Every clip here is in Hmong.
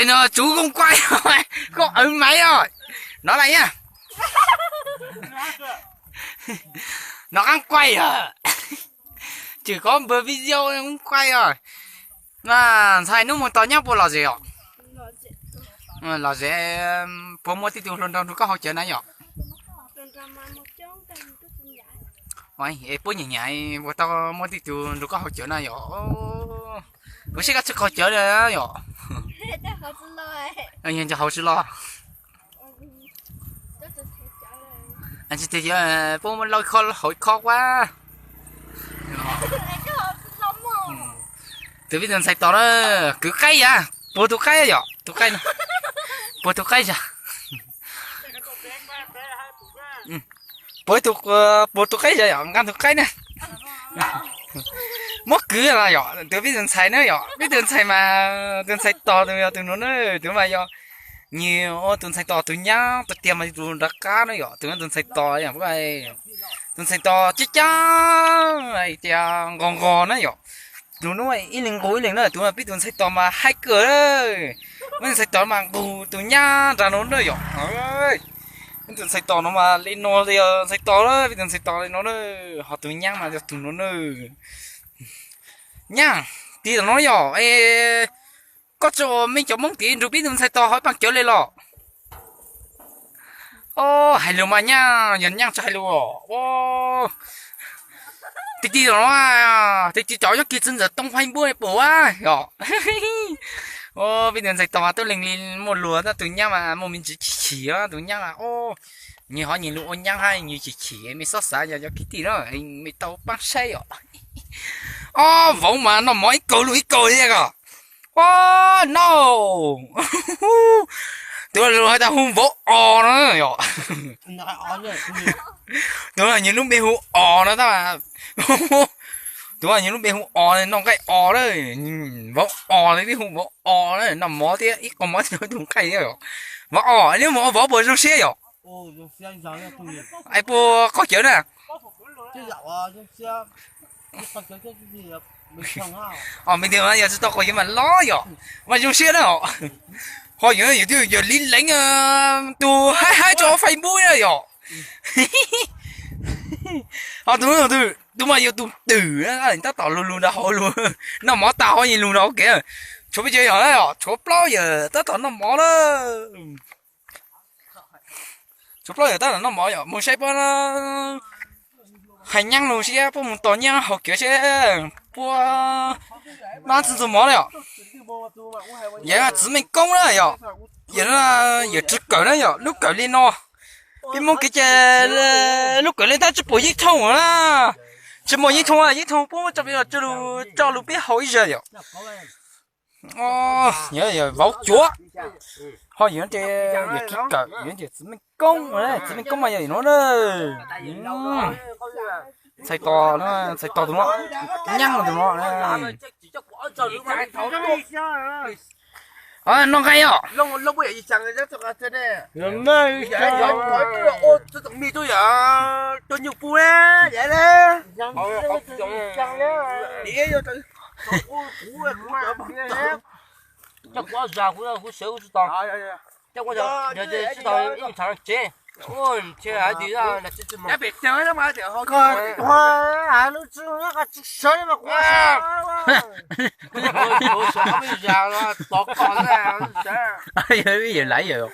Tsov koj quaj, koj aws maiv os. No lawm na. No qab quaj os. Tsis koj npawg video quaj os. Ntxhais hnub mus tos nyab puas lom zem os? Lom zem. Puas muaj tib tug hluas nraug nrug koj haus cawv na yom? Es puab nyiam nyiam puas tau muaj tib tug nrug koj haus cawv na yom? Kuv saib koj tsis haus cawv li yom? Yog haus tsis los. Tsis tias puab muab lauj kho hauv ib khob quab. Tus pib tug ntxhais tos na, kwv qaib yam, puag tus qaib yom, tus qaib, puag tus qaib yam. Puag tus, puag tus qaib yam yom, nqa tus qaib na. Muab kwv los yom, tus pib tug ntxhais na yom, pib tug ntxhais mas, tus ntxhais tos tus yog tus nus na, tus mas yog nyias ua tus ntxhais tos tus nyab, tus tiag mas tus nram qab na yom, tus tus ntxhais tos yom, tus ntxhais tos cab cab tias nqos nqos na yom. Tus nus ib leeg nqus ib leeg na, tus pib tus ntxhais tos mas haib kawg. Pib tus ntxhais tos mas nqus tus nyab nrad no na yom. Pib tus ntxhais tos no mas li no, ntxhais tos, pib tus ntxhais tos li no na, ho tus nyab mas yog tus no na. Nyab, tig tom no yom, koj tsis ua mej cov Hmoob tid nrug pib tus ntxhais tos hauv paaj cawv li los? Hais lus mas nyab, yog nyab tsis hais lus. Tig tig tom no, tig tig tom nyob kis txiv ntxawm too Facebook pum yom. Pib tus ntxhais tos mas tub leeg li muaj luag, tab tus nyab mas muaj me ntsis chim chim, tus nyab mas nyias ho nyias lug ua nyab hab nyias chim chim, mej xob xav yog cov kwv tij na, mej tau paab saib os. Ob vauv mas noj mov ib kaug lug ib kaug li ko. Ua no, tus lug has tas hu vauv os no yom. Tus nyias lub npe hu os no tab, tus nyias lub npe hu os, noj nqaij os lawm, vauv os li, peb hu vauv os na, noj mov thiab ib qho mov thiab tus nqaij thiab. Vauv os, neb mus ua vauv puas zoo siab yom? Es puas qaug cawv na? Os, me ntsis yog tsis tau qaug cawv mas los yom, mas zoo siab na. Ho yog, yog li leev tus haib haib tso Facebook na yom. Ho tus, tus mas yog tus twm, tab tom lug lug nrag hauv lug, noj mov tas ho yeej lug nrag hauv kev. Tshuav peb cov yog, tshuav plaub yawm tab tom noj mov na. Tshuav plaub yawm tab tom noj mov yom, mus saib puab hais nyab lug seb puab mus tos nyab haus cawv seb puab noj tsi ntxuag mov na yom. Yog txiv meej koob na yom, yog, yog tsi kawm na yom, lub kawm li no. Peb Hmoob kev cai lub kawm li tab tsi pum yeeb thooj na. Tsi muaj yeeb thooj, yeeb thooj puab muab tso peb, tso lug peb haus ib zag yom. Yog vauv cuav, ho yog, yog txiv meej koob, txiv meej koob mas yog no na. Ntxhais tos, ntxhais tos tus no, nyab tus no. Noj nqaij os. Yawm Laiv,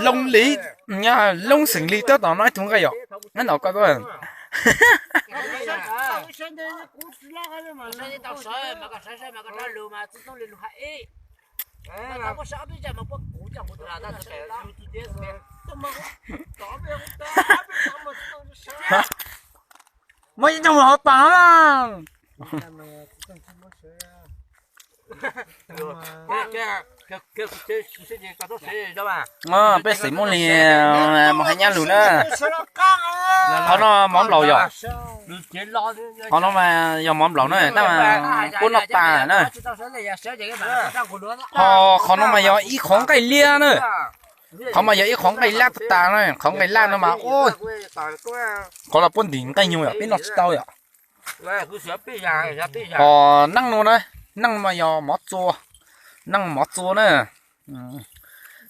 Looj Lis, Looj Xeem Lis tab tom noj ib tug nqaij yom. Neb nov koj, muab ib tug hauv paus na. Peb xeem Moob Lis mus hais nyab lug na. Qhov no mov nplaum yom. Qhov no mas yog mov nplaum na, tab mas puab noj tas na. Ho qhov no mas yog ib qhov nqaij liab na. Qhov mas yog ib qhov nqaij liab tag tas na, qhov nqaij laj no mas, qhov los puab ntim nqaij nyuj yom, peb noj tsis tau yom. Ho neeb no na, neeb mas yog mov txua, Neej mov txua na.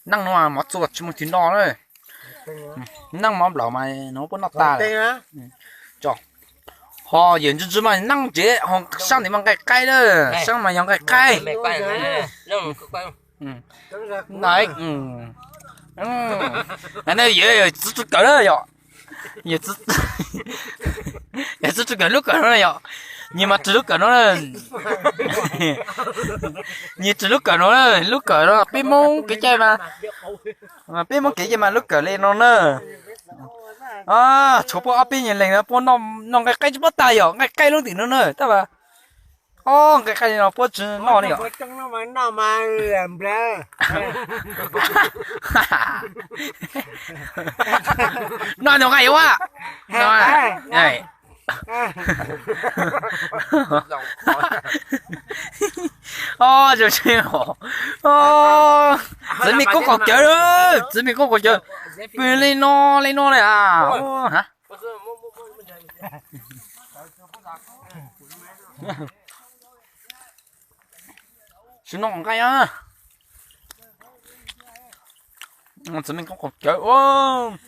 Neej no mov txua tsis muaj twg noj na. Neej mov nplaum mas no puab noj tas. Ho yawm ntsis ntsis mas neej ntsev, ho sab ntawd mas nqaij qaib na. Sab mas yog nqaij qaib. Yawm txiv tsis kawm na yom. Yawm txiv tsis kawm lub kawm no na yom. Nyias mas ris lub kawm no na. Nyias ris lub kawm no, lub kawm no peb Hmoob kev cai mas, peb Hmoob kev cai mas lub kawm li no na. Tshuav puab ob peb nyuag leeg no puab noj nqaij qaib tsis paub tas yom, nqaij qaib lub ntim no na tab mas. Ob nqaij qaib li no puab tsis noj li yom. Noj tus nqaij yuav. Txiv me koob qaum cawv, txiv me koob qaum cawv, pw li no li no li a. Tsis noj nqaij a. Txiv me koob qaum cawv.